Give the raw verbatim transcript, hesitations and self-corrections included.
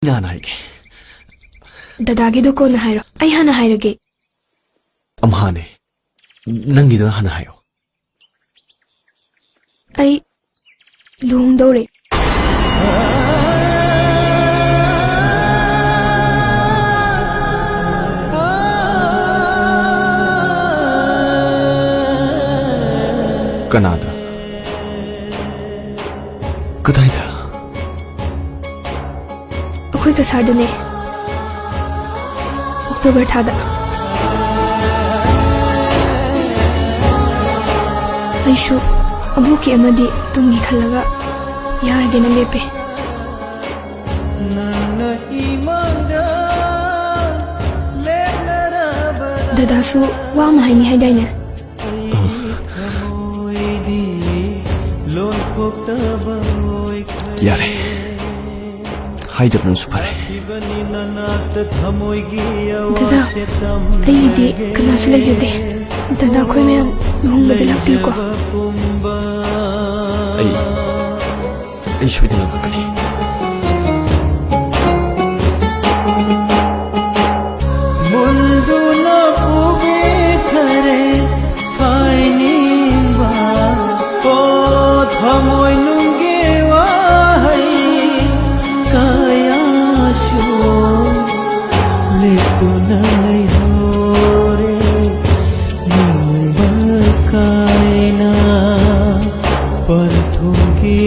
ꯑꯩꯅ ꯍꯥꯟꯅ ꯍꯥꯏꯒꯦ꯫ ꯗꯗꯥꯒꯤꯗꯣ ꯀꯣꯟꯅ ꯍꯥꯏꯔꯣ, ꯑꯩ ꯍꯥꯟꯅ ꯍꯥꯏꯔꯒꯦ꯫ ꯑꯝꯍꯥꯅꯦ, ꯅꯪꯒꯤꯗꯣ ꯍꯥꯟꯅ ꯍꯥꯏꯌꯣ꯫ ꯑꯩ ꯂꯨꯍꯣꯡꯗꯧꯔꯦ꯫ ꯀꯅꯥꯗ? ꯀꯗꯥꯏꯗ? ꯑꯩꯈꯣꯏ ꯀꯁꯥꯔꯗꯅꯦ, ꯑꯣꯛꯇꯣꯕꯔ ꯊꯥꯗ꯫ ꯑꯩꯁꯨ ꯑꯕꯣꯛꯀꯤ ꯑꯃꯗꯤ ꯇꯨꯡꯒꯤ ꯈꯜꯂꯒ ꯌꯥꯔꯒꯦꯅ ꯂꯦꯞꯄꯦ꯫ ꯗꯗꯥꯁꯨ ꯋꯥ ꯑꯃ ꯍꯥꯏꯅꯤ ꯍꯥꯏꯗꯥꯏꯅꯦ? ꯌꯥꯔꯦ, ꯍꯥꯏꯗꯕꯅꯁꯨ ꯐꯔꯦ꯫ ꯗꯗꯥ, ꯑꯩꯒꯤꯗꯤ ꯀꯅꯥꯁꯨ ꯂꯩꯖꯗꯦ꯫ ꯗꯗꯥ, ꯑꯩꯈꯣꯏ ꯃꯌꯥꯝ ꯂꯨꯍꯣꯡꯕꯗ ꯂꯥꯛꯄꯤꯌꯨꯀꯣ꯫ ꯑꯩ, ꯑꯩ ꯁꯣꯏꯗꯅ ꯂꯥꯛꯀꯅꯤ꯫ ꯃꯨꯟꯗꯨꯅ ꯄꯨꯕꯤꯈꯔꯦ ꯍꯥꯏꯅꯤꯡꯕ, ꯑꯣ, ꯊꯃꯣꯏꯅꯨꯡꯒꯤ ꯋꯥꯍꯩ ꯀꯌꯥꯁꯨ ꯂꯦꯞꯇꯨꯅ ꯂꯩꯍꯧꯔꯦ꯫ ꯅꯤꯡꯕ ꯀꯥꯏꯅ ꯄꯟꯊꯨꯡꯒꯤ